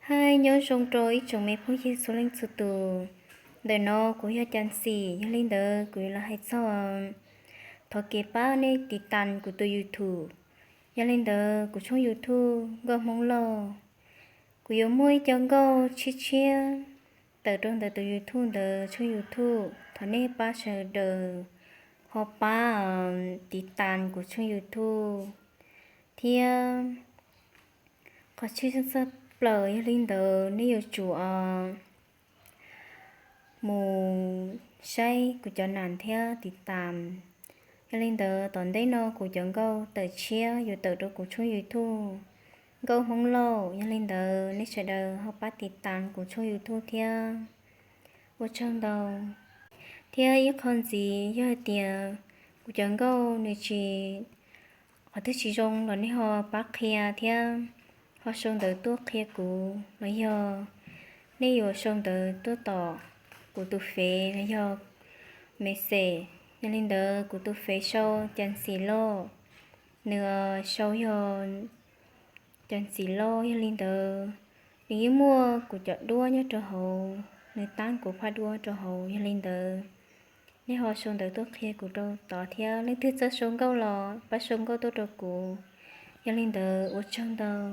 Hais nyob zoo rau ib tsoom me phooj ywg txhua leej txhua tus. Ntawm no kuv yog Cas Xim, yog li ntawd kuv yuav los hais txog thov kev pab nej tiv tas kuv tus YouTube. Yog li ntawd kuv tshooj YouTube Nkauj Hmoob Lauj, kuv yuav muaj ib co nkauj tshiab tshiab tawm rau ntawm tus YouTube ntawd tshooj YouTube. Thov nej pab sawv daws ho pab tiv tas kuv tshooj YouTube thiab. Qhov tshwj xeeb tshaj plaws yog li ntawd nej yuav tsum mus saib kuv cov nas thiab tiv tas. Yog li ntawd tom ntej no kuv cov nkauj tawm tshiab yuav tawm rau kuv tshooj YouTube Nkauj Hmoob Lauj. Yog li ntawd nej sawv daws ho pab tiv tas kuv tshooj YouTube thiab. Ua tsaug ntau. Thiab ib qho ntxiv yog hais tias kuv cov nkauj nws tsis, qhov twg tsis zoo los nej ho pab qhia thiab ho sau ntawv tuaj qhia kuv los yog nej yuav sau ntawv tuaj tom kuv tus fev los yog message. Yog li ntawd kuv tus fev sau Cas Xim Lauj, nws sau yog Cas Xim Lauj. Yog li ntawd nws yeej muaj kuv cov duab nyob rau hauv, nws tab kuv phaj duab rau hauv. Yog li ntawd nej ho sau ntawv tuaj qhia kuv rau tod thiab. Leej twg txawj sau nkauj los pab sau nkauj tuaj rau kuv. Yog li ntawd ua tsaug ntau.